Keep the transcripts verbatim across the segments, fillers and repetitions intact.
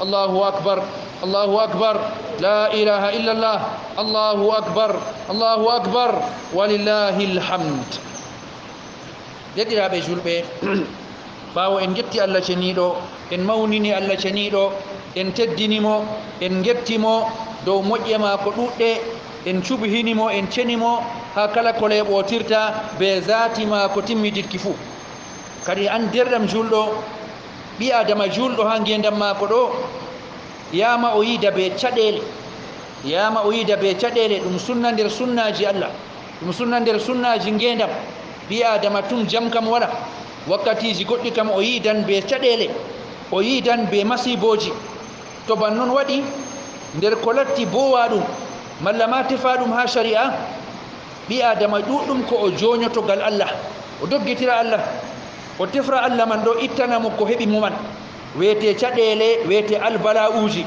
Allahu akbar, Allahu akbar, la ilaha illallah, Allahu akbar, Allahu akbar, walillahil hamd. Deɗɗiraaɓe julɓe, ɓaawo en ngetti Allah ceniiɗo, en mawnini Allah ceniiɗo, en teddini mo, en ngetti mo dow moƴƴe maako ɗuuɗɗe, en cuɓhini mo, en ceni mo haa kala ko leeɓootirta bee zaati maako timmiditki fuu. Kadi an deerɗam juulɗo, ɓii-aadama juulɗo haa ngeendam maako ɗo, yaama o yiida bee caɗeele. Yaama o yiida bee caɗeele, ɗum sunna nder sunnaaji Allah. Ɗum sunna nder sunnaaji ngeendam. Ɓii-aadama tun jam kam walaa. Wakkatiiji goɗɗi kam o yiidan bee caɗeele, o yiidan bee masiibooji. To ban non waɗi, nder ko latti boowaaɗum, malla ma tefaaɗum haa cari'a, ɓii-aadama ɗuuɗɗum ko o jooñoto gal Allah, o doggitira Allah, o tefra Allah man ɗo ittana mo ko heɓi mo man, weetee caɗeele, weetee albala'uuji.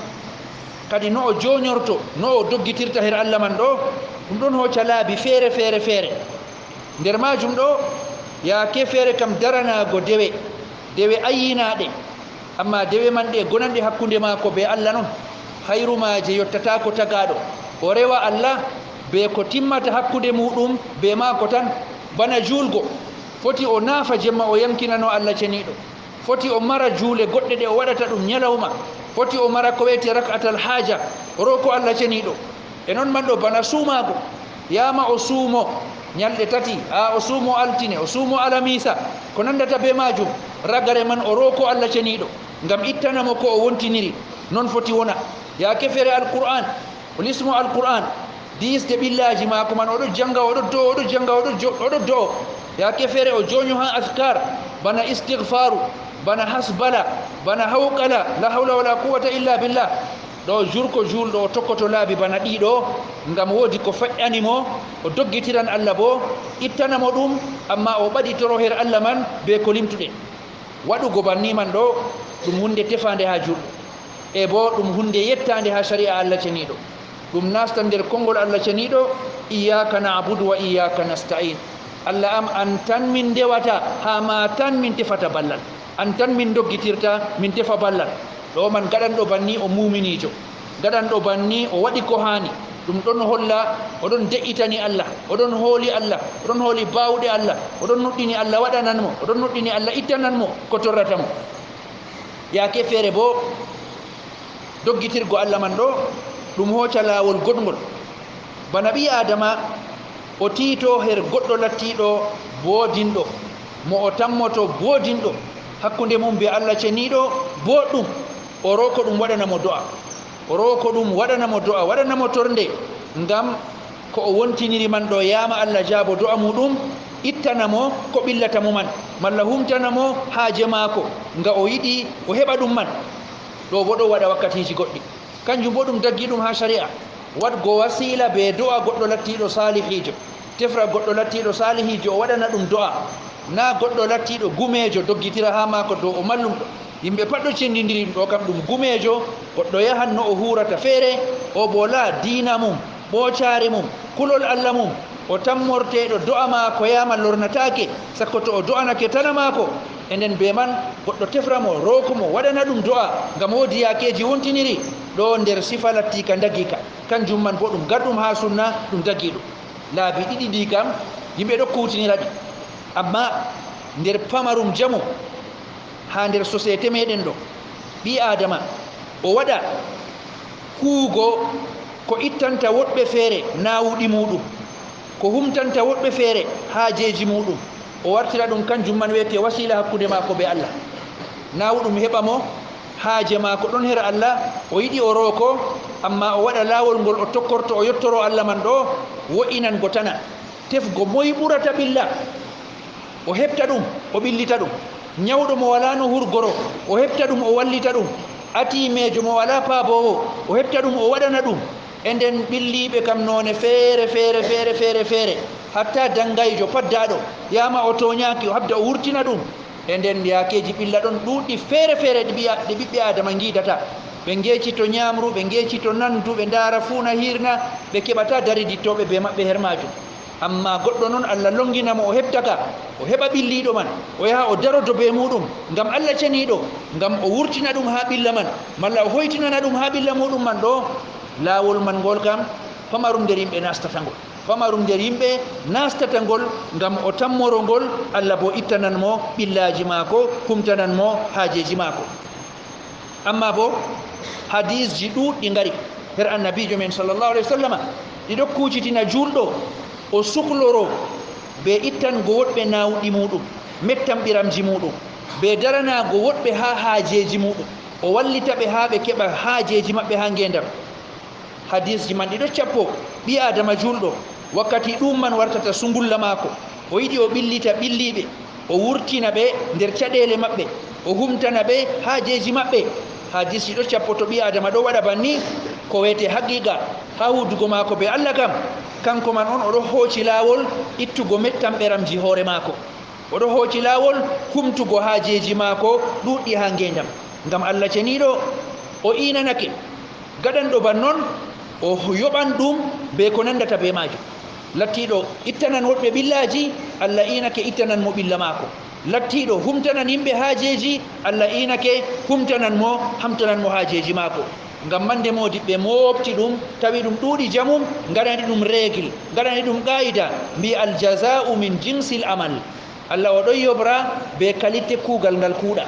Kadi no o jooñorto, no o doggitirta her Allah man ɗo, ɗum ɗon hooca laabi feere feere feere. Nder maajum ɗo, yaake feere kam daranaago dewe, dewe ayyinaaɗe. Ammaa dewe man ɗe gonanɗe hakkunde maako bee Allah non, hayru maaje yottataako tagaaɗo. O rewa Allah bee ko timmata hakkunde muuɗum bee maako tan, bana juulgo. Foti o naafa jemma o yankinano Allah ceniiɗo. Foti o mara juule goɗɗe ɗe o waɗata ɗum nyalawma. Foti o mara ko wi'etee rak'atal haaja, o rooko Allah ceniiɗo. E non man ɗo bana suumaago, yaama o suumo nyalɗe tati, haa o suumo altine, o suumo alamiisa, ko nandata bee maajum, ragare man o rooko Allah ceniiɗo, ngam ittana mo ko o wontiniri. Non foti wona. Yaake feere Alqur'aan, o lismo Alqur'aan, diisde ɓillaaji maako man, o ɗo jannga, o ɗo do'o, o ɗo jannga, o ɗo jo-, o ɗo do'o. Yaake feere o jooño haa askar, bana istighfaaru, bana hasbala, bana hawqala, la hawla wala quwwata illa billah. Ɗo jurko juulɗo o tokkoto laabi bana ɗiɗo, ngam woodi ko feƴƴani mo, o doggitiran Allah boo, ittana mo ɗum, ammaa o ɓaditoro her Allah man bee ko limtuɗe. Waɗugo banni man ɗo, ɗum huunde tefaande haa juulɗo, e boo ɗum huunde yettaande haa cari'a Allah ceniiɗo. Ɗum naastan nder konngol Allah ceniiɗo, "Iyyaka na'budu wa iyyaka nasta'in." Allah am, an tan min ndewata, haa ma tan min tefata ballal. An tan min doggitirta, min tefa ballal. Ɗo man gaɗanɗo banni o muuminiijo. Gaɗanɗo banni o waɗi ko haani. Ɗum ɗon holla o ɗon de'itani Allah, o ɗon hooli Allah, o ɗon hooli baawɗe Allah, o ɗon nuɗɗini Allah waɗanan mo, o ɗon nuɗɗini Allah ittanan mo ko torrata mo. Yaake feere boo, doggitirgo Allah man ɗo, ɗum hooca laawol goɗngol. Bana ɓii-Aadama, o tiito her goɗɗo lattiiɗo boodinɗo, mo o tammoto boodinɗo hakkunde mum bee Allah ceniiɗo booɗɗum, o rooko ɗum waɗana mo do'a. O rooko ɗum waɗana mo do'a, waɗana mo tornde, ngam ko o wontiniri man ɗo, yaama Allah jaabo do'a muuɗum, ittana mo ko ɓillata mo man, malla humtana mo haaje maako, nga o yiɗi o heɓa ɗum man. Ɗo boo ɗo waɗa wakkatiiji goɗɗi. Kanjum boo ɗum daggi ɗum haa cari'a. Waɗgo wasiila bee do'a goɗɗo lattiiɗo saalihiijo. Tefra goɗɗo lattiiɗo saalihiijo, o waɗana ɗum do'a. Naa goɗɗo lattiiɗo gumeejo doggitira haa maako dow o mallumɗo. Yimɓe pat ɗo cendindiri ɗum ɗo kam ɗum gumeejo, goɗɗo yahan no o huurata feere, o boo laa diina mum, ɓoocaare mum, kulol Allah mum, o tammorteeɗo do'a maako yaama lornataake, sakko to o do'anake tana maako. E nden bee man, goɗɗo tefra mo, rooko mo, waɗana ɗum do'a, ngam woodi yaakeeji wontiniri ɗo nder sifa lattiika ndagiika. Kanjum man boo ɗum garɗum haa sunna, ɗum dagi ɗum. Laabi ɗiɗi ɗi kam, yimɓe ɗo kuutinira ɗi. Ammaa nder pamarum jamu, haa nder société meɗen ɗo, ɓii-Aadama o waɗa huugo ko ittanta woɗɓe feere naawuɗi muuɗum, ko humtanta woɗɓe feere haajeeji muuɗum, o wartira ɗum, kanjum man wi'etee wasiila hakkunde maako bee Allah. Naawuɗum heɓa mo, haaje maako ɗon her Allah, o yiɗi o rooko, ammaa o waɗa laawol ngol o tokkorto, o yottoro Allah man ɗo, wo'inango tana. Tefgo moy ɓurata ɓilla, o heɓta ɗum, o ɓillita ɗum. Nyawɗo mo walaa no hurgoro, o heɓta ɗum, o wallita ɗum. Atiimeejo mo walaa paaboowo, o heɓta ɗum, o waɗana ɗum. E nden ɓilliiɓe kam noone feere feere, feere feere feere, hatta danngayjo paddaaɗo, yaama o tooñaaki, o haɓda o wurtina ɗum. E nden yaakeeji ɓilla ɗon ɗuuɗɗi feere feere ɗi ɓiya-, ɗi ɓiɓɓe Aadama ngiidata. Ɓe ngeecito nyaamru, ɓe ngeecito nandu, ɓe ndaara fuuna hiirna, ɓe keɓata daridittooɓe bee maɓɓe her maajum. Amma goɗɗo non, Allah longina mo, o heɓtaka, o heɓa ɓilliiɗo man, o yaha o darodo bee muuɗum, ngam Allah ceniiɗo, ngam o wurtina ɗum haa ɓilla man, malla o hoytinana ɗum haa ɓilla muuɗum man ɗo, laawol man ngol kam, pamarum nder yimɓe naastata ngol. Pamarum nder yimɓe naastata ngol, ngam o tammoro ngol, Allah boo ittanan mo ɓillaaji maako, humtanan mo haajeeji maako. Amma boo, hadiisji ɗuuɗɗi ngari her Annabiijo men, sallallahu alayhi wa sallama, ɗi ɗo kuucitina juulɗo, o sukloro bee ittango woɗɓe naawɗi muuɗum, mettamɓiramji muuɗum, bee daranaago woɗɓe haa haajeeji muuɗum, o wallita ɓe haa ɓe keɓa haajeeji maɓɓe haa ngeendam. Hadiisji man ɗi ɗo cappo ɓii-aadama juulɗo, wakkati ɗum man wartata sungulla maako. O yiɗi o ɓillita ɓilliiɓe, o wurtina ɓe nder caɗeele maɓɓe, o humtana ɓe haajeeji maɓɓe. Hadiisji ɗo cappo to ɓii-aadama ɗo waɗa banni, ko wiyetee haqiiqa haa huudugo maako bee Allah kam, kanko man on o ɗo hooci laawol ittugo mettamɓeramji hoore maako. O ɗo hooci laawol humtugo haajeeji maako ɗuuɗɗi haa ngeendam. Ngam Allah ceniiɗo, o iinanake gaɗanɗo ban non, o yoɓan ɗum bee ko nandata bee maajum. Lattiiɗo ittanan woɗɓe ɓillaaji, Allah iinake ittanan mo ɓilla maako. Lattiiɗo humtanan yimɓe haajeeji, Allah iinake humtanan mo, hamtanan mo haajeeji maako. Ngam man nde moodiɓɓe mooɓti ɗum, tawi ɗum ɗuuɗi jamum, ngaɗani ɗum reegil, ngaɗani ɗum qaayida, mbi: "Al jazaa'u min jinsil amal." Allah o ɗon yoɓra bee kalitte kuugal ngal kuuɗa.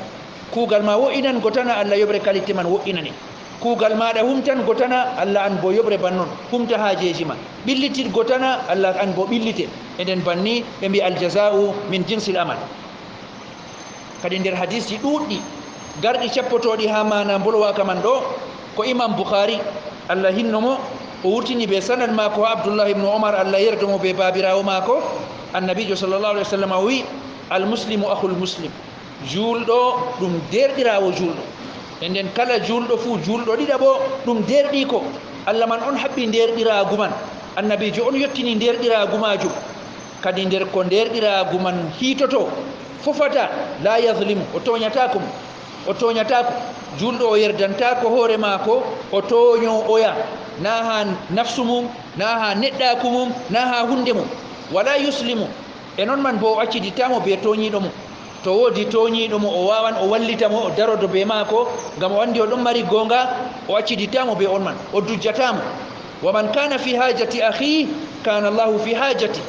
Kuugal ma wo'inango tan, Allah yoɓre kalitte man wo'inane. Kuugal maaɗa humtango tan, Allah an boo yoɓre ban non, humta haajeeji ma. Ɓillitirgo tan, Allah an boo ɓillite. E nden banni ɓe mbi: "Al jazaa'u min jinsil amal." Kadi nder hadiisji ɗuuɗɗi garɗi cappotooɗi haa maana mbolwaaka man ɗo, ko Imaam Bukhaari, Allah hinno mo, o wurtini bee sanad maako haa Abdullahi ibnu Umar, Allah yerdo mo bee baabiraawo maako, Annabiijo, sallallahu alayhi wa sallam, o wi'i: "Al muslimu akhul muslim." Juulɗo ɗum deerɗiraawo juulɗo. E nden kala juulɗo fuu, juulɗo ɗiɗaɓo, ɗum deerɗiiko. Allah man on haɓɓi ndeerɗiraagu man. Annabiijo on yottini ndeerɗiraagu maajum. Kadi nder ko ndeerɗiraagu man hiitoto, fofata, laa yazlimu, o tooñataako mo. O tooñataako. Juulɗo o yerdantaako hoore maako, o tooño oya, naa haa nafsu mum, naa haa neɗɗaaku mum, naa haa huunde mum. Walaa yuslimu. E non man boo o acciditaa mo bee tooñiiɗo mo. To woodi tooñiiɗo mo, o waawan o wallita mo, o darodo bee maako, ngam o anndi o ɗon mari goonga, o acciditaa mo bee on man, o dujjataa mo. "Wa man kana fi hajati akhi, kana Allahu fi hajati."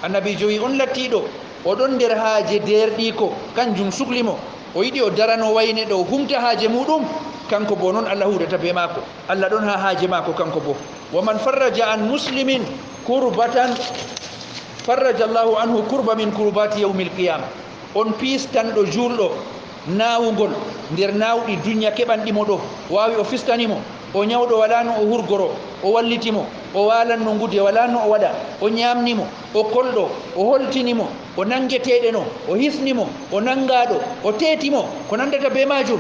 Annabiijo wi'i, on lattiiɗo, o ɗon nder haaje deerɗiiko, kanjum sukli mo. O yiɗi o darano wayne ɗo, o humta haaje muuɗum, kanko boo non Allah huudata bee maako. Allah ɗon haa haaje maako kanko boo. "Wa man farraja an muslimin kurbatan, farraja Allahu anhu kurba min kurbati yawmil qiyama." On pistanɗo juulɗo naawungol nder naawɗi dunya keɓanɗi mo ɗo, waawi o fistani mo. O nyawɗo, walaa no o hurgoro, o walliti mo. O waalanno ngude, walaa no o waɗa, o nyaamni mo. O kolɗo, o holtini mo. O nangeteeɗeno, o hisni mo. O nangaaɗo, o teeti mo. Ko nandata bee maajum?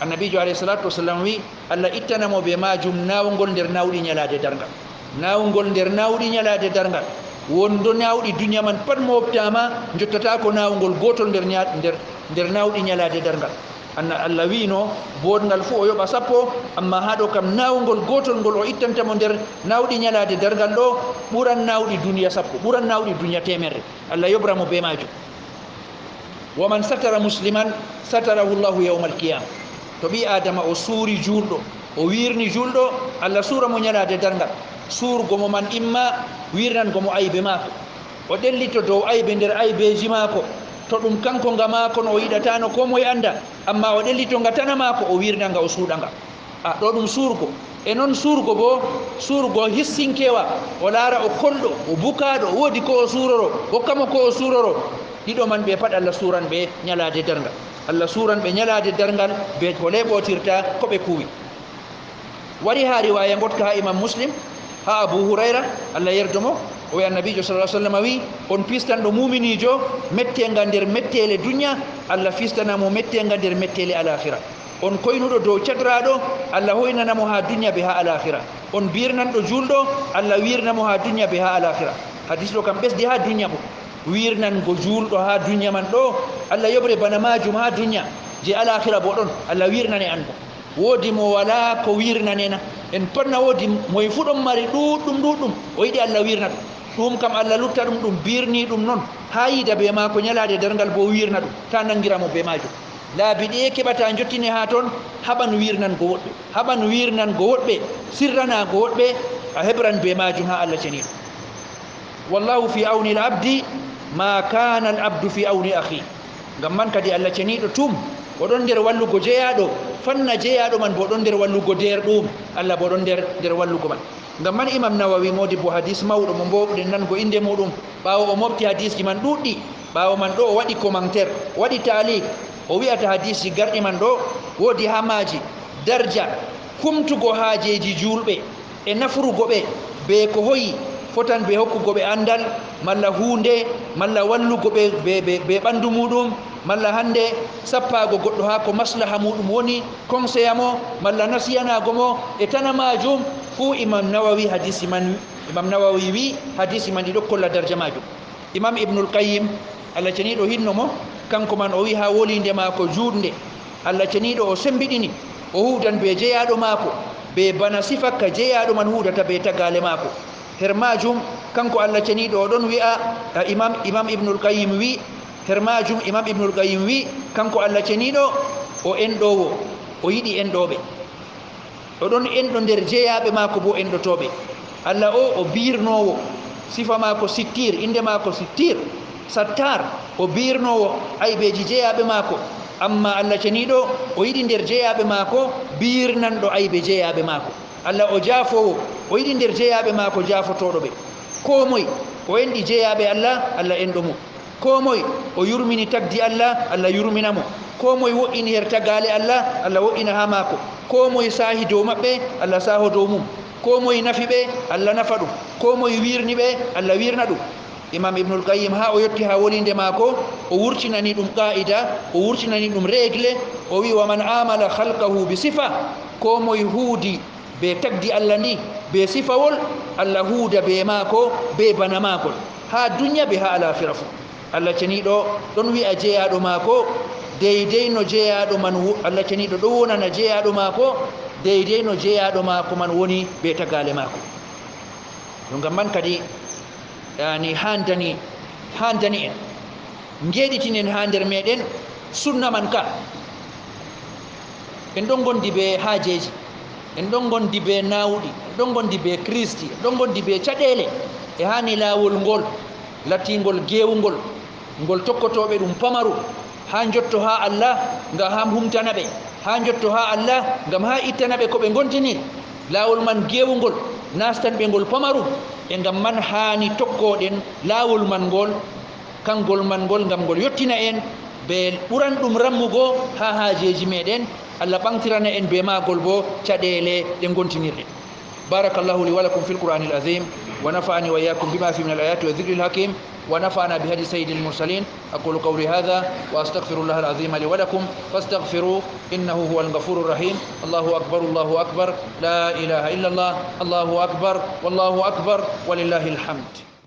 Annabiijo, alayhi salatu wasalam, wi'i, Allah ittana mo bee maajum naawngol nder naawɗi nyalaade darngal. Naawngol nder naawɗi nyalaade darngal. Wondo naawɗi dunya man pat mooɓtaama, njottataako naawngol gootol nder nya-, nder, nder naawɗi nyalaade darngal. Anna-, Allah wi'no, booɗngal fuu o yoɓa sappo, ammaa haa ɗo kam naawngol gootol ngol o ittanta mo nder naawɗi nyalaade darngal ɗo, ɓuran naawɗi dunya sappo, ɓuran naawɗi dunya teemerre. Allah yoɓra mo bee maajum. "Wa man satara musliman, satarahu Allahu yawmal qiyama." To ɓii Aadama o suuri juulɗo, o wiirni juulɗo, Allah suura mo nyalaade darngal. Suurgo mo man imma wiirnango mo aybe maako. O ɗellito dow aybe nder aybeeji maako. To ɗum kanko nga maako no o yiɗataano koo moye annda, ammaa o ɗellito nga tana maako, o wiirna nga, o suuɗa nga. A, ɗo ɗum suurgo. E non suurgo boo, suurgo hissinkeewa, o laara o kolɗo, o bukaaɗo, o woodi ko o suuroro, hokka mo ko o suuroro. Ɗiɗo man ɓe pat Allah suuran ɓe nyalaade darngal. Allah suuran ɓe nyalaade darngal bee ko leeɓotirta ko ɓe kuuwi. Wari haa riwaaya ngoɗka haa Imam Muslim, haa Abu Hurayra, Allah yerdo mo, o wi'i Annabiijo sallallahu alaihi wasallam wi'i, on pistanɗo muuminiijo metteenga nder metteele dunya, Allah fistana mo metteenga nder metteele alaakhira. On koynuɗo dow cadraaɗo, Allah hoynana mo haa dunya be haa alaakhira. On biirnanɗo juulɗo, Allah wiirna mo haa dunya be haa alaakhira. Hadis ɗo kam ɓesdi haa dunya bo. Wiirnango juulɗo haa dunya man ɗo, Allah yoɓre bana maajum haa dunya, je alaakhira bo ɗon, Allah wiirnane an bo. Woodi mo walaa ko wiirnane na? En pat na woodi, moye fuu ɗon mari ɗuuɗɗum, ɗuuɗɗum, o yiɗi Allah wiirna ɗum. Ɗum kam Allah lutta ɗum, ɗum birni ɗum noon, haa yiida bee maako nyalaade darngal boo wiirna ɗum, taa nanngira mo bee maajum. Laabi ɗiye keɓata njottine haa ton, haɓan wiirnango woɗɓe, haɓan wiirnango woɗɓe, sirranaago woɗɓe, a heɓran bee maajum haa Allah ceniiɗo. Wallahu fi awni al-abdi ma kana al-abdu fi awni akhi. Ngam man kadi Allah ceniiɗo tum, o ɗon nder wallugo jeyaaɗo, fanna jeyaaɗo man boo ɗon nder wallugo deerɗum, Allah boo ɗon nder, nder wallugo man. Ngam man Imam Nawawi moodi boo hadis mawɗo mo mboowɗen nango innde muuɗum, ɓaawo o mooɓti hadisji man ɗuuɗɗi, ɓaawo man ɗo o waɗi commentaire, o waɗi taalik, o wi'ata hadisji garɗi man ɗo, woodi haa maaji darja, humtugo haajeeji juulɓe, e nafrugo ɓe bee ko hoyi, fotan bee hokkugo ɓe anndal, malla huunde, malla wallugo ɓe bee, bee, bee ɓanndu muuɗum, malla hannde sappaago goɗɗo haa ko maslaha muuɗum woni, konseya mo, malla nasiyanaago mo, e tana maajum, fuu Imam Nawawi hadisi man, Imam Nawawi wi hadisi man ɗi ɗo kolla darja maajum. Imam Ibnul Qayyim, Allah ceniiɗo hinno mo, kanko man o wi haa woliinde maako juutnde, Allah ceniiɗo o semmbiɗini, o huuwdan bee jeyaaɗo maako, bee bana sifa ka jeyaaɗo man huuwdata bee tagaale maako. Her maajum, kanko Allah ceniiɗo o ɗon wi'a, a, Imam, Imam Ibnul Qayyim wi, her maajum Imam Ibnul Qayyim wi, kanko Allah ceniiɗo o enɗoowo, o yiɗi enɗooɓe. O ɗon enɗo nder jeyaaɓe maako boo enɗotooɓe. Allah o, o biirnoowo, sifa maako sittir, innde maako sittir, sattar, o biirnoowo aybeeji jeyaaɓe maako. Ammaa Allah ceniiɗo, o yiɗi nder jeyaaɓe maako biirnanɗo aybe jeyaaɓe maako. Allah o jaafoowo, o yiɗi nder jeyaaɓe maako jaafotooɗo ɓe. Koo moy, o enɗi jeyaaɓe Allah, Allah enɗo mo. Koo moy o yurmini tagdi Allah, Allah yurmina mo. Koo moy wo'ini her tagaale Allah, Allah wo'ina haa maako. Koo moy saahi dow maɓɓe, Allah saaho dow mum. Koo moy nafi ɓe, Allah nafa ɗum. Koo moy wiirni ɓe, Allah wiirna ɗum. Imam Ibnul Qayyim, haa o yotti haa woliinde maako, o wurtinani ɗum qaa'ida, o wurtinani ɗum règle, o wi: "Wa man amala khalqahu bi sifa." Koo moy huudi bee tagdi Allah ndi, bee sifawol, Allah huuda bee maako, bee bana maagol, haa dunya bee haa alaafira fuu. Allah ceniiɗo ɗon wi'a jeyaaɗo maako, deydey no jeyaaɗo man wo-, Allah ceniiɗo ɗon wonana jeyaaɗo maako, deydey no jeyaaɗo maako man woni bee tagaale maako. Ɗum ngam man kadi, yani, haandani, haandani en, ngeeɗitinen haa nder meeɗen sunna man ka. En ɗon ngondi bee haajeeji, en ɗon ngondi bee naawɗi, en ɗon ngondi bee Kiristi, en ɗon ngondi bee caɗeele. E haani laawol ngol, latingol geewungol, ngol tokkotooɓe ɗum pamarum, haa njotto haa Allah, ngam haa humtana ɓe, haa njotto haa Allah, ngam haa ittana ɓe ko ɓe ngontini. Laawol man geewungol, nastanɓe ngol pamarum, e ngam man haani tokkooɗen laawol man ngol, kangol man ngol, ngam ngol yottina en bee ɓuranɗum rammugo haa haajeeji meeɗen. Allah ɓaŋgtirana en bee maagol boo caɗeele ɗe ngontinirɗen. بارك الله لي ولكم في القرآن العظيم، ونفعني وإياكم بما فيه من الآيات والذكر الحكيم، ونفعنا بهدي سيد المرسلين. أقول قولي هذا وأستغفر الله العظيم لي ولكم، فاستغفروه إنه هو الغفور الرحيم. الله أكبر، الله أكبر، لا إله إلا الله، الله أكبر، والله أكبر، ولله الحمد.